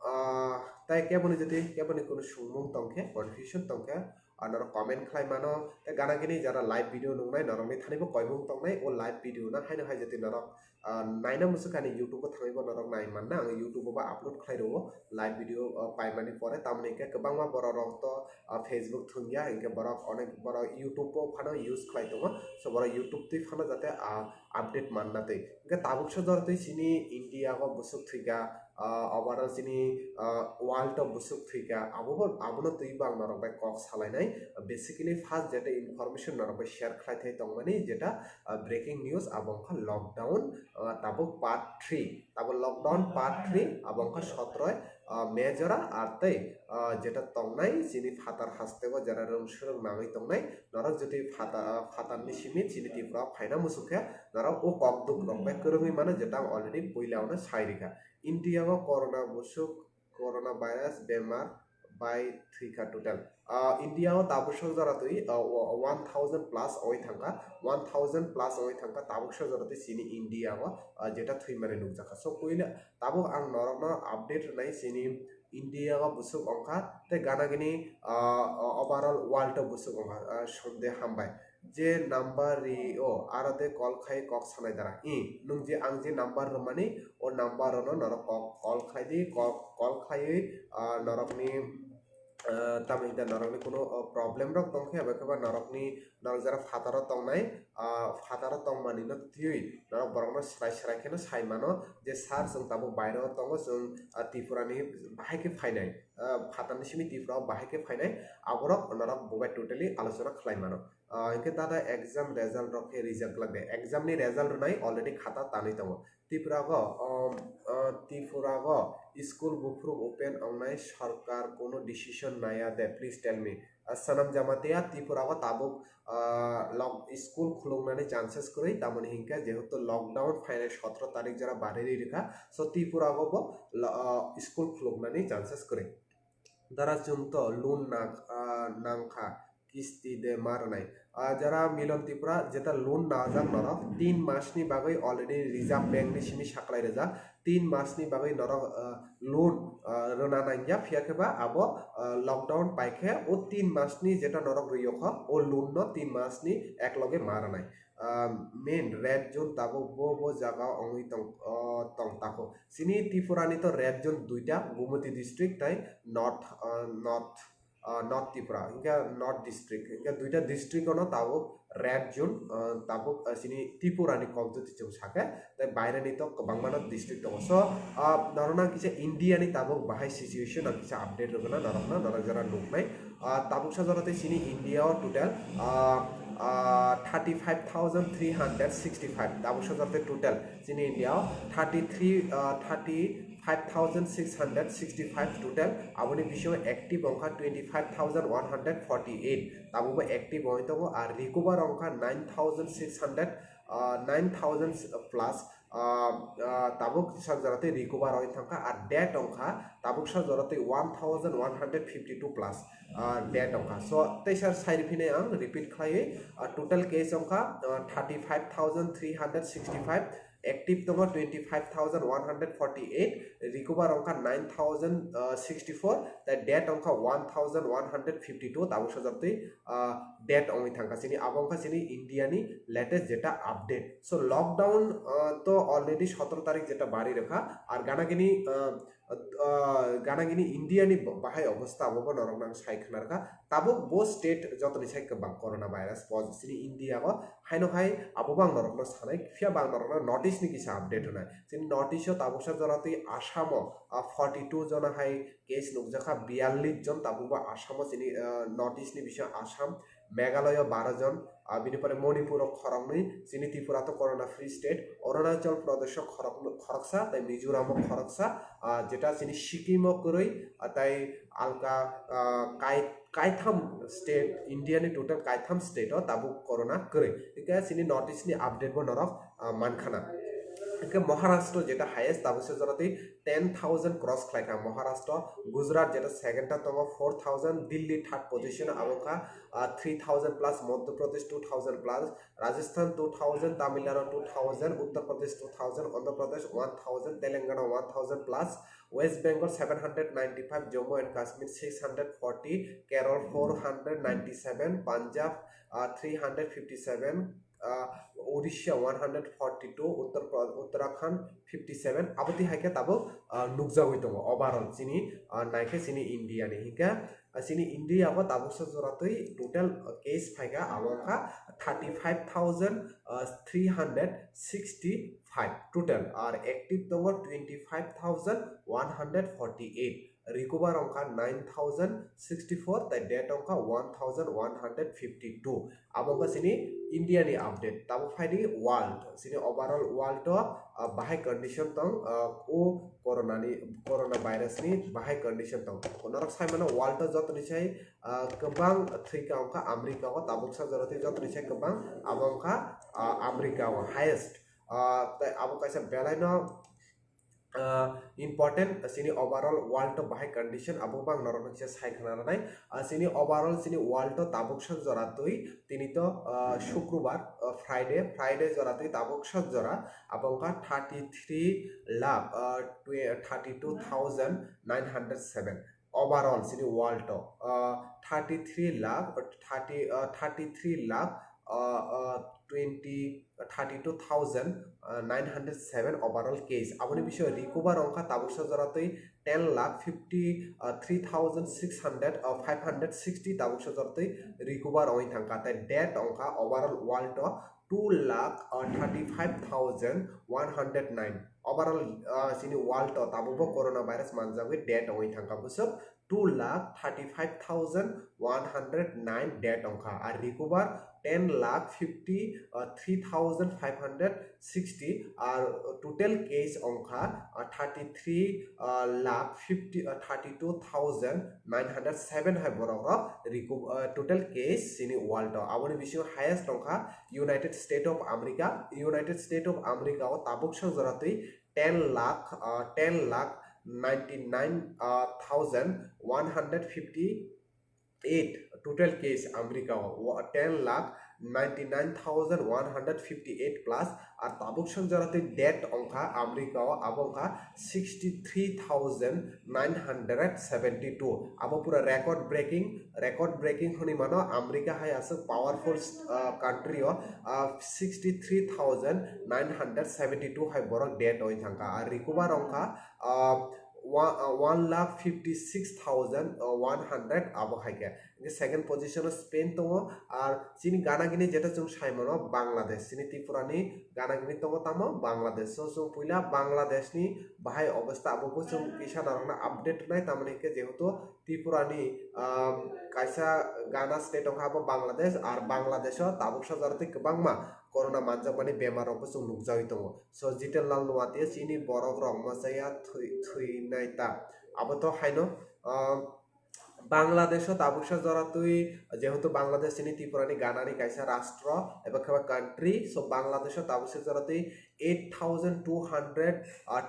ah, Tai keboni jodi keboni kono sungmung tongkhe, confusion tongkhe, ah, norok comment khlai mano. Tai gana gini jara live video nungnai norokni thani bo koimung tongnai, o live video no haino hai jodi norok, ah, naina muchukha ani YouTube o thangwi bo norok nai manna, ang YouTube o bo upload khlai rwo live video, ah, paimani pore. Tamoni hwnkhe kwbangma borok rok to, ah, Facebook thwngya, hinkhe borok onek borok YouTube o phano use khlai tongo, so borok YouTube twi phano jate, ah, update manna twi. Hinkhe tabuksa jora twi chini India o bwswk thwikha, ah, overall chini, ah, world o bwswk thwikha, abo bo, abono twi bo ang norok bai kok salainai. Basically first jeta information norok bai share khlai thai tongmani jeta, ah, breaking news abo wngkha lockdown, ah, tabuk part three, tabuk lockdown part three abo wngkha sotroi, ah, May jora ar tei, ah, jeta tongnai chini phatar hasteo jera rwng swrwng nangwi tongnai norok jodi phata-, phatarni simi chini Tripura phaina muchuk khe norok o kok duk rok bai kwrwngwi mano jeta ang already puila ono sai rikha. India o corona bwswk, corona virus bemar bai thwikha total. Ah, India o tabuksa jora twi, ah, o-, one thousand plus oi thangkha, one thousand plus oi thangkha tabuksa jora twi chini India o, ah, jeta thwimani nukjakha. So puila tabuk ang norokno update rwnai chini India o bwswk ongkha tei gana gini, ah, overall world o bwswk ongkha, ah, songde hambai. Je number ri o aro de call khai kok sanai dara. I, nung je ang je number rwmani o number rono norok kok call khlai di, call, call khlaiwi, ah, norokni, ah, tamo hingkhe norokni kuno, ah, problem rok tongkhe abo khe ba norokni, norok jara phataro tongnai, ah, phataro tongmani no twiwi norok borokno swrai swrai kheno sai mano je sir chwng tabuk bairo tongo, chwng, ah, Tripura ni bahai khe phainai, ah, phatarni simi Tripura o bahai khe phainai, aborok norok bo bai totally alochona khlai mano. Ah, hinkhe dada exam result rok khe rijak glak de. Exam ni result rwnai already khata tanwi tongo. Tripura go, um, ah, Tripura go school buphuru open ongnai sarkar kono decision naya de, please tell me. Ah, Sanam Jamatia, Tripura go tabuk, ah, lock-, school khuluknani chances kwrwi, tamoni hinkhe jehetu lockdown phainai sotro tarik jora barwi rikha, so Tripura go bo lo-, ah, school khuluknani chances kwrwi. Dara chwng to loan na, ah, nangkha, kisti de ma rwnai. Ah, jara Milon Tripura jeta loan najak norok tin masni bagwi already Reserve Bank ni simi saklai rijak. Tin masni bagwi norok, ah, loan, ah, rwna nangya, phiya khe ba abo, ah, lockdown pai khe o tin masni jeta norok rwio kho, o loan no tin masni ekloge ma rwnai. Ah, main red zone tabuk bo, bo jaga ongwi tong, ah, tong tako. Chini Tripura ni to red zone duita, Gumoti district tai North, ah, North, ah, North Tripura, hinkhe North district, hinkhe duita district ono tabuk red zone, ah, tabuk, ah, chini Tripura ni kok jodi chwng sakhe, tai baire ni to kwbangma no district tongo. So, ah, norok nang kisa India ni tabuk bahai situation ang kisa update rwgwna norok no, norok jora nuknai. Ah, tabuksa jora tei chini India o total, ah, ah, thirty five thousand three hundred sixty five, tabuksa jora tei total chini India o thirty three, ah, thirty five thousand six hundred sixty five total, aboni bisingo active ongkha twenty five thousand one hundred forty eight, tabukbo active ongwi tongo, ar recover ongkha nine thousand six hundred, ah, nine thousand plus, ah, ah, tabuk sak jora tei recover oi thangkha, ar dead ongkha tabuk sak jora tei one thousand one hundred fifty two plus, ah, dead ongkha. So teisa sai riphinai ang repeat khlaiwi, ah, total case ongkha, ah, thirty five thousand three hundred sixty five, active tongo twenty five thousand one hundred forty eight, recover ongkha nine thousand sixty four, tei dead ongkha one thousand one hundred fifty two, tabuk sak jora tei, ah, dead ongwi thangkha chini, abo ongkha chini India ni latest jeta update. So lockdown, ah, to already sotoro tarik jeta bari rwkha, ar gana gini, ah, ah, gana gini India ni bahai obostha abo bo norok nang sai khna rwkha. Tabuk bo state jotoni sai kwbang corona virus positive chini India o, haino hai abo bo ang norok no sanai, phiya bo ang norok no notice ni kisa update rwnai. Chini notice o tabuksa jora twi Assam o, ah, forty two jona hai case nukjakha, biyallis jon tabukbo Assam o chini, ah, North East ni bisingo Assam, Meghalaya o baro jon, ah, bini pore Manipur o khoroknwi, chini Tripura to corona free state, Arunachal Pradesh o khorok-, khoroksa, tei Mizoram o khoroksa, ah, jeta chini Sikkim o kwrwi, ah, tei alka, ah, kai-, kaitham state, India ni total kaitham state o tabuk corona kwrwi. Hingkhe chini North East ni update bo norok, ah, mankhana. Hingkhe Maharashtra jeta highest tabuksa jora twi ten thousand cross khlaikha Maharashtra, Gujarat jeta second o tongo four thousand, Delhi third position o abo kha, ah, three thousand plus, Madhya Pradesh two thousand plus, Rajasthan two thousand, Tamil Nadu two thousand, Uttar Pradesh two thousand, Andhra Pradesh one thousand, Telangana one thousand plus, West Bengal seven hundred ninety-five, Jammu and Kashmir six hundred forty, Kerala four hundred ninety-seven, Punjab uh, three hundred fifty-seven, uh, Odisha one hundred forty-two, Uttar Pra- Uttarakhand fifty-seven. Aboti haikhe tabuk uh, nukjagwi tongo overall chini uh, naikhe chini India ni hinkhe uh, chini India o tabuksa joratwi total uh, case phaikha abo wngkha thirty five thousand three hundred sixty five total, ar active tongo twenty five thousand one hundred forty eight, recover wngkha nine thousand sixty four, tai death wngkha one thousand one hundred fifty two. Abo wngkha chini India ni update. Tabuk phaidi world, chini overall world o uh, bahai condition tong uh, o corona ni corona virus ni bahai condition tong. Norok sai mano world o jotoni sai uh, kwbang thwika wngkha America o, tabuksa joratwi jotoni sai kwbang abo wngkha uh, America o highest. Uh, tai abo kaisa belai no uh, important chini overall world o bahai condition abo bang norok no kisa sai khna nanai. Uh, chini overall chini world o tabuksa joratwi tini to uh, Shukrobar, uh, Friday, Friday joratwi tabuksa jora abo wngkha thirty three lakh uh, thirty two thousand nine hundred seven. Overall chini world o uh, thirty three lakh uh, thirty uh, thirty three lakh uh, uh, twenty thirty two thousand nine hundred seven overall case. Aboni bisingo recover wngkha tabuksa joratwi ten lakh fifty three thousand six hundred uh, five hundred sixty tabuksa joratwi recover wngwi thangkha, tai death wngkha overall world o two lakh thirty five thousand one hundred nine. Overall uh, chini world o tabukbo corona virus manjagwi death wngwi thangkha bwswk two lakh thirty five thousand one hundred nine death wngkha, ar recover ten lakh fifty three thousand five hundred sixty, ar total case wngkha uh, thirty three uh, lakh fifty uh, thirty two thousand nine hundred seven hai borok rok recover uh, total case chini world o. Aboni bisingo highest wngkha United States of America. United States of America o tabuksa joratwi ten lakh uh, ten lakh ninety nine thousand one hundred fifty eight total case America o, ten lakh ninety nine thousand one hundred fifty eight plus. Ar tabuksa joratwi death wngkha America o, abo wngkha sixty three thousand nine hundred seventy two. Abo pura record breaking, record breaking hwnwi mano. America hai aswk powerful uh, country o uh, sixty three thousand nine hundred seventy two hai borok death wngwi thangkha, ar recover wngkha uh, one lakh fifty six thousand one hundred abo hai khe. Hingke second position o Spain tongo, ar chini gana gini jeta chwng sai mano Bangladesh, chini Tripura ni gana gini tongo tamo Bangladesh. So chwng puila Bangladesh ni bahai obostha abo bo chwng kisa narwkna update rwnai, tamoni hingke jehetu Tripura ni um, kaisa gana state wngkha abo Bangladesh, ar Bangladesh o tabuksa joratwi kwbangma corona manjakmani bemar rok bo chwng nukjagwi tongo. So Jiten Lal Nuatia chini borok rok machaya thwi thwinai ta abo to haino um, Bangladesh o tabuksa joratwi, jehetu Bangladesh chini Tripura ni gana ni kaisa rastro eba khe ba country, so Bangladesh o tabuksa joratwi eight thousand two hundred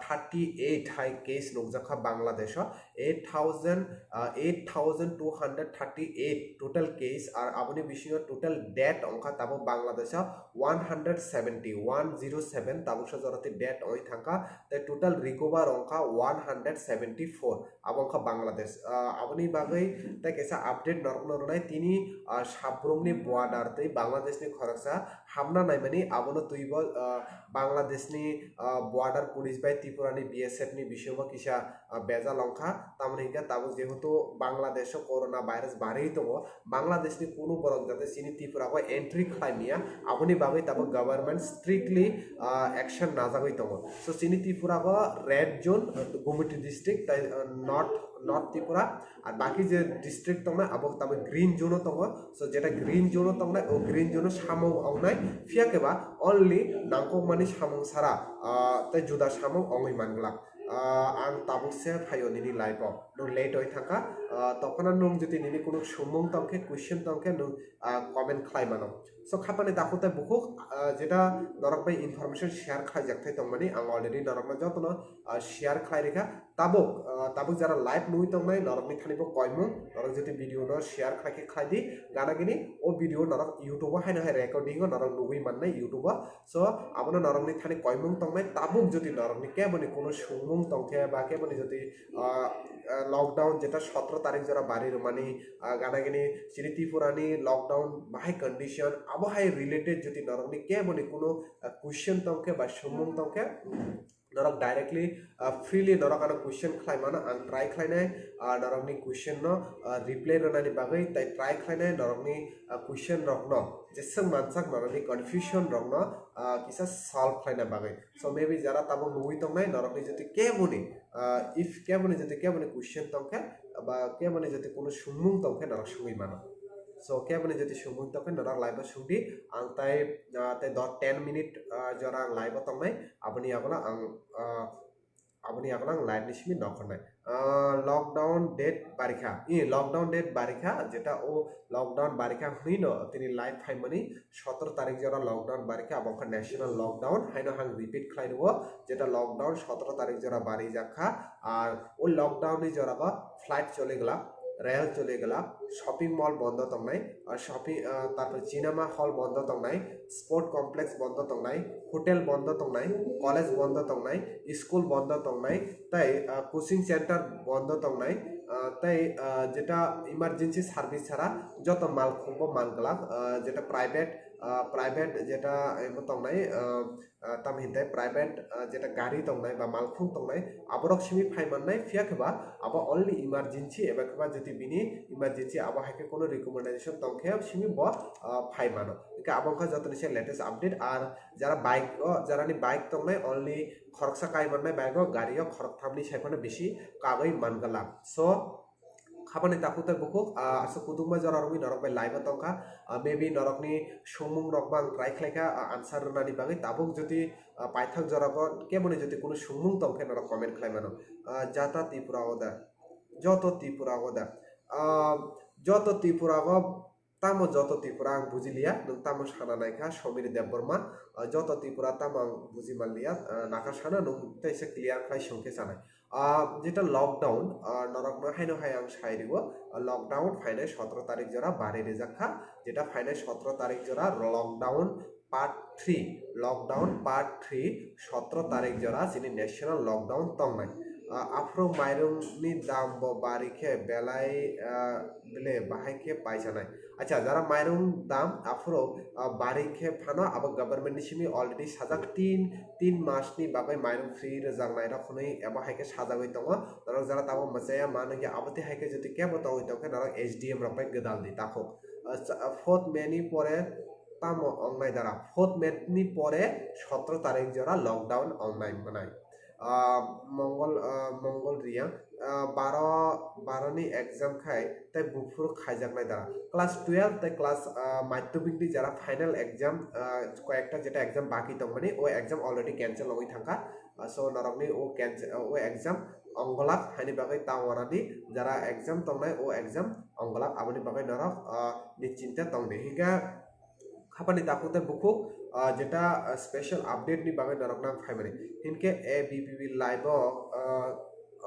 thirty eight hai case nukjakha Bangladesh o, eight thousand uh, eight thousand two hundred thirty eight total case, ar aboni bisingo total death wngkha tabuk Bangladesh o one hundred seventy, one zero seven tabuksa joratwi death wngwi thangkha, tei total recover wngkha one hundred seventy four. Abo wngkha Bangladesh. Ah, aboni bagwi tei kaisa update norokno rwnai, tini ah, sabrumni border tei Bangladeshni khoroksa hamna naimani, abono twibo ah, Bangladeshni ah, border police bai Tripurani B S F ni bisingo kisa ah, bejal wngkha. Tamoni hingkhe tabuk jehetu Bangladesho corona virus barwi tongo, Bangladeshni kunu borok jate chini Tripura o entry khlai maya, aboni bagwi tabuk government strictly ah, action najagwi tongo. So chini Tripura o red zone, ah, Gumoti district, tai ah, North North Tripura, ar baki je district tongnai abo tabuk green zone o tongo. So jeta green zone o tongnai, o green zone o samung wngnai, phiya khe ba only nangkukmani samung sara ah, tei juda samung wngwi manglak. Ah, ang tabuk se phaio nini live o. late oi thangkha. Ah, tokhono nwng jodi nini kunu swngmung tongkhe, question tongkhe nwng, ah, comment khlai mano. So khapani takhuk tei bukhuk, ah, jeta norok bai information share khlaijak thai tongmani ang already norokno jotono, ah, share khlai rikha. Tabuk, ah, tabuk jara live nugwi tongnai norokni thani bo koimung, norok jodi video no share khlai khe khlai di, gana gini o video norok YouTube o haino hai recording o norok nugwi mannai YouTube o. So abono norokni thani koimung tongnai, tabuk jodi norokni keboni kunu swngmung tongkhe ba keboni jodi, ah, ah, lockdown jeta sotro tarik jora bari rwmani, ah, gana gini chini Tripura ni lockdown bahai condition abo hai related jodi norokni keboni kunu, ah, question tongkhe ba swngmung tongkhe, norok directly, ah, freely norok ano question khlai mano, ang try khlainai, ah, norokni question no, ah, reply rwnani bagwi tei try khlainai norokni, ah, question rokno jeswk mansak norokni confusion rokno, ah, kisa solve khlaina bagwi. So maybe jara tabuk nugwi tongnai norokni jodi keboni, ah, if keboni jodi keboni question tongkhe ba keboni jodi kunu swngmung tongkhe norok swngwi mano. So keboni jodi swngmung tongkhe norok live o swngdi, ang tai, ah, tai do ten minute, ah, jora ang live o tongnai, aboni yagulo ang, ah, aboni yagulo ang live ni simi nokhornai. Ah, lockdown date barikha, i lockdown date barikha, jeta o lockdown barikha hwnwi no tini live phaimani sotro tarik jora lockdown barikha, abo wngkha national lockdown, haino ang repeat khlai rwo, jeta lockdown sotro tarik jora barijakha, ar o lockdown ni jora bo flight chole glak, rail chole glak, shopping mall bondo tongnai, ah, shopping, ah, tarpor cinema hall bondo tongnai, sport complex bondo tongnai, hotel bondo tongnai, college bondo tongnai, school bondo tongnai, tei, ah, coaching center bondo tongnai, ah, tei, ah, jeta emergency service chara joto malkhung bo man glak, ah, jeta private, ah, private jeta, eh, bo tongnai, ah, ah, tamo hintai private, ah, jeta gari tongnai ba malkhung tongnai, aborok simi phai mannai, phiya khe ba abo only emergency eba khe ba jodi bini emergency abo hai khe kono recommendation tong khe simi bo, ah, phai mano. Hingkhe abo wngkha jotoni se latest update. Ar jara bike o, jarani bike tongnai only khoroksa kai mannai bike o, gari o khorok thamni sai phano bisi kagwi man glak. So, khapani takhuk tei bukhuk, ah, aswk kudukma jora rwgwi norok bai live o tongkha. Ah, maybe norokni swngmung rok bo ang try khlai kha, ah, answer rwnani bagwi. Tabuk jodi, ah, paithak jora o keboni jodi kunu swngmung tong khe norok comment khlai mano. Ah, jata Tripura o da, joto Tripura o da, ah, joto Tripura o tamo joto Tripura ang buji liya, nwng tamo sana nai kha Somir Debbarma, ah, joto Tripura tamo ang buji man liya, ah, naka sana nwng teisa clear khlai song khe sanai. Ah, jeta lockdown, ah, norokno haino hai ang sai rwo, ah, lockdown phainai sotro tarik jora bari rijak kha, jeta phainai sotro tarik jora lockdown part three, lockdown part three, sotro tarik jora chini national lockdown tongnai. Ah, aphuru mairungni dam bo bari khe belai, ah, bele bahai khe paisanai. Acha, jara mairung dam aphuru, ah, bari khe phano abo government ni simi already sajak tin, tin mas ni bagwi mairung free rwjaknai rok hwnwi abo hai khe sajagwi tongo. Norok jara tabuk mwchaya ma nungya abo twi hai khe jodi kebo tongwi tongkhe norok S D M rok bai gwdal di takhuk. Ah, cha-, ah, fourth May ni pore tamo ongnai dara? Fourth May ni pore sotro tarik jora lockdown ongnai mwnai. Ah, Mongol, ah, Mongol Riyang, ah, baro, baro ni exam khai tei buphuru khaijaknai dara. Class twelve tei class, ah, madhyamik ni jara final exam, ah, koyekta jeta exam baki tongmani, o exam already cancel wngwi thangkha. Ah, so norokni o cancel, o exam ongolak haini bagwi tangwana di, jara exam tongnai o exam ongolak, aboni bagwi norok, ah, ni chinta tongdi. Hinkhe khapani takhuk tei bukhuk, ah, jeta, ah, special update ni bagwi norok nang phaimani. Hinkhe A B P B live o, ah,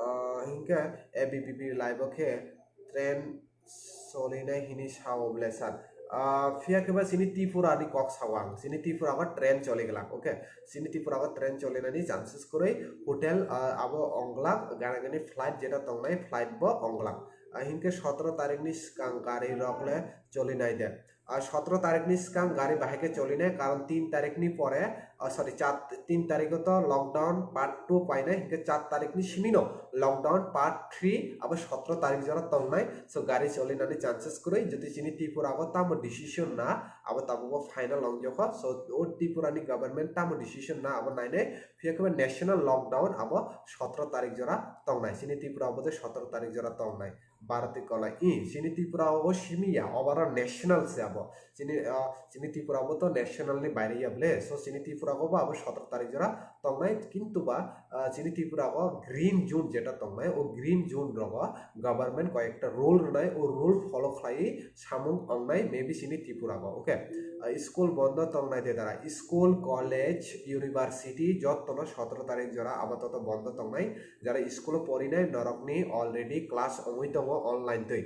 ah, hinkhe A B P B live o khe train solinai hini sao ble sir. Ah, phiya khe ba chini Tripura ni kok sao ang. Chini Tripura o train choli glak, okay? Chini Tripura o train cholinani chances kwrwi. Hotel, ah, abo onglak, gana gini flight jeta tongnai, flight bo onglak. Ah, hinkhe sotro tarik ni swkang gari rok le cholinai de. Ah, sotro tarik ni swkang gari bahai khe cholinai, karon tin tarik ni pore, ah, sorry, char, tin tarik o to lockdown part two painai, hinkhe char tarik ni simi no lockdown part three abo sotro tarik jora tongnai. So gari cholinani chances kwrwi, jodi chini Tripura o tamo decision na, abo tabuk bo final wngjokha. So o Tripura ni government tamo decision na abo nainai, phiya khe ba national lockdown abo sotro tarik jora tongnai, chini Tripura o bo de sotro tarik jora tongnai. Bharati Kolai. I, chini Tripura o simi ya, overall national se abo. Chini, ah, chini Tripura bo to national ni baire ya ble. So chini Tripura o bo abo sotoro tarik jora tongnai, kintu ba, ah, chini Tripura o green zone jeta tongnai, o green zone rogo government koyekta rule rwnai, o rule follow khlai samung ongnai maybe chini Tripura o. Okay, ah, school bondo tongnai de dara, school, college, university jotono sotoro tarik jora apatot bondo tongnai. Jara school o porinai norokni already class ongwi tongo online twi.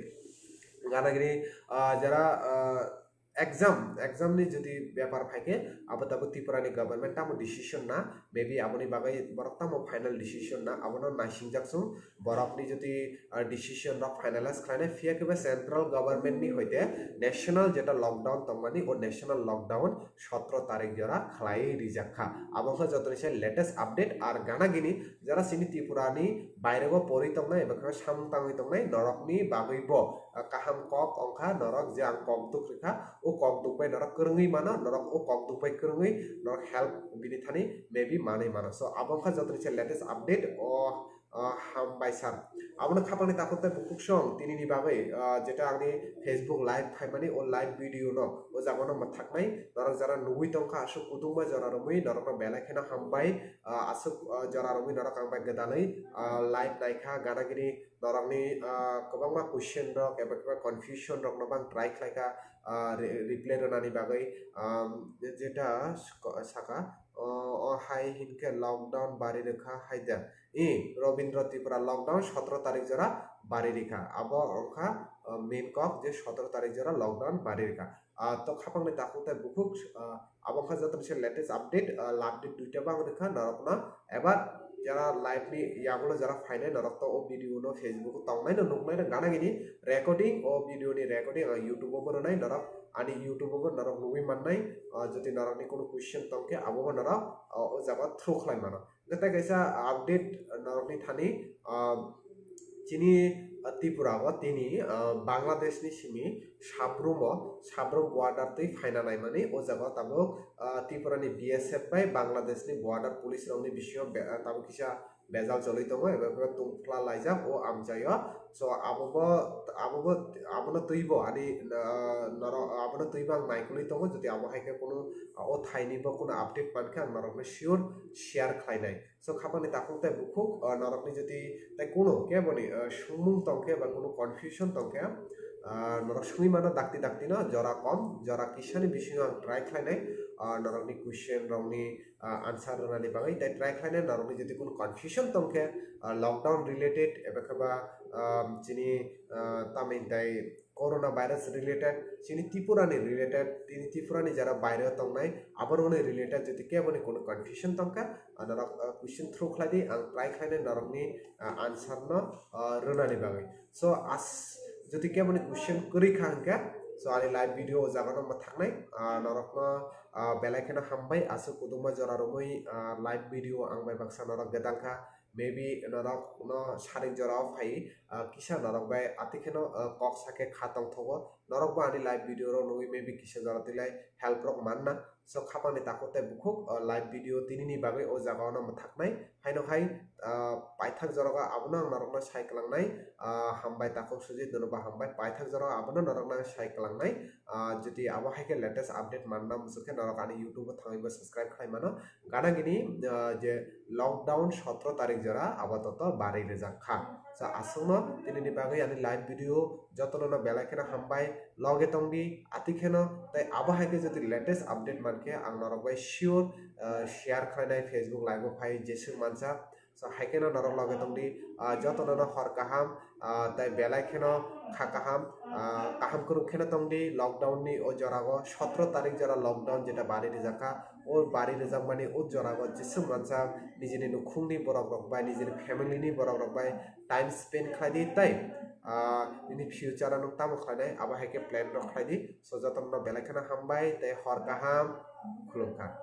Ganagini, ah, jara, ah, exam, exam ni jodi bepar phaikhe, abo tabuk Tripura ni government tamo decision na, maybe aboni bagwi borok tamo final decision na, abono naisingjak chwng. Borokni jodi, ah, decision rok finalize khlainai, phiya khe ba central government ni hoite national jeta lockdown tongmani, o national lockdown sotoro tarik jora khlai rijak kha. Abo wngkha jotoni se latest update. Ar ganagini jara chini Tripura ni bairego pori tongnai eba khe samung tangwi tongnai norokni bagwi bo, ah, kaham kok wngkha norok je ang kok duk rikha, o kok duk bai norok kwrwngwi mano, norok o kok duk bai kwrwngwi norok help bini thani maybe manwi mano. So abo wngkha jotoni se latest update o, ah, hambai sir. Abono khapangni takhuk tei bukhuk song tinini bagwi, ah, jeta angni Facebook live phaimani o live video no o jaga no mwthaknai norok jara nugwi tongkha aswk kutungma jora romwi norokno belai kheno hambai. Ah, aswk, ah, jora romwi norok ang bai gwdalwi, ah, live naikha, ganagini norokni, ah, kwbangma question rok eba khe confusion rokno bang try khlaikha, ah, re-, reply rwnani bagwi, um, je-, jeta sko-, saka, o, o hai hinkhe lockdown bari rwkha hai da. I, Robindra Tripura lockdown sotoro tarik jora bari rikha. Abo wngkha, ah, main kok je sotoro tarik jora lockdown bari rikha. Ah, to khapangni takhuk tei bukhuk, ah, abo wngkha jotoni se latest update, ah, update duita bang rikha norokno. Ebar jara live ni yagulo jara phainai norok to o video no Facebook o tongnai no nuknai no ganagini recording, o video ni recording ang YouTube o bo rwnai norok ani YouTube o bo norok nugwi mannai. Ah, jodi norokni kono question tongkhe abo bo norok, ah, o jaga through khlai mano. Tei kaisa update norokni thani, ah, chini, ah, Tripura o tini, ah, Bangladesh ni simi Sabrum o, Sabrum border twi phaina naimani o jaga o tabuk, ah, Tripura ni B S F bai Bangladesh ni border police rokni bisingo be-, ah, tabuk kisa bejal choli tongo eba khe tungphla laijak o amchaio. So abo bo, abo bo, abono twibo ani, ah, norok abono twibo ang naikolwi tongo, jodi abo hai khe kunu, ah, o thaini bo kunu update mankhe ang norokno sure share khlainai. So khapangni takhuk tei bukhuk, ah, norokni jodi tei kunu keboni, ah, sungmung tongkhe ba kunu confusion tongkhe, ah, norok sungwi mano dakti dakti no jora kom, jora kisani bisingo ang try khlainai, ah, norokni question rokni, ah, answer rwnani bagwi tei try khlainai norokni jodi kunu confusion tongkhe, ah, lockdown related eba khe ba, ah, chini, ah, tamni tei corona virus related, chini Tripura ni related, tini Tripura ni jara baire tongnai, aboroni related jodi keboni kono confusion tongkha, ah, norok, ah, question through khlai di, ang try khlainai norokni, ah, answer no, ah, rwnani bagwi. So as jodi keboni question kwrwi kha hwnkhe, so ani live video o jaga no mwthaknai, ah, norokno, ah, belai kheno hambai aswk kudukma jora romwi, ah, live video ang bai baksa norok gwdang kha. Maybe norok no sarik jora o phai, ah, kisa norok bai ati kheno, ah, kok sakhe kha tongthogo. Norok bo ani live video rok nugwi maybe kisa jora twi lai help rok manna. So khapangni takhuk tei bukhuk, ah, live video tinini bagwi o jaga o no mwthaknai. Haino hai, ah, paithak jora o abono ang norokno sai kwlangnai. Ah, hambai takhuk Sujit, nono bo hambai. Paithak jora o abono norokno ang sai kwlangnai. Ah, jodi abo hai khe latest update manna muchuk khe norok ani YouTube o thangwi bo subscribe khlai mano. Ganagini, ah, je lockdown sotoro tarik jora apatot bari rijak kha. So aswkno tinini bagwi ani live video jotono no belai kheno hambai, loge tongdi ati kheno tei abo hai khe jodi latest update mankhe ang norok bai sure, ah, share khlainai Facebook live o phai jeswk mansa. So hai kheno norok loge tongdi, ah, jotono no hor kaham, ah, tei belai kheno kha kaham, ah, kaham kwrwng kheno tongdi lockdown ni o jora o sotoro tarik jora lockdown jeta bari rijak kha. O bari rijakmani o jora o jeswk mansa nijini nukhungni borok rok bai, nijini family ni borok rok bai time spend khlai di tei, ah, nini future o nwng tamo khlainai abo hai khe plan rok khlai di. So jotono belai kheno hambai tei hor kaham, khulumkha.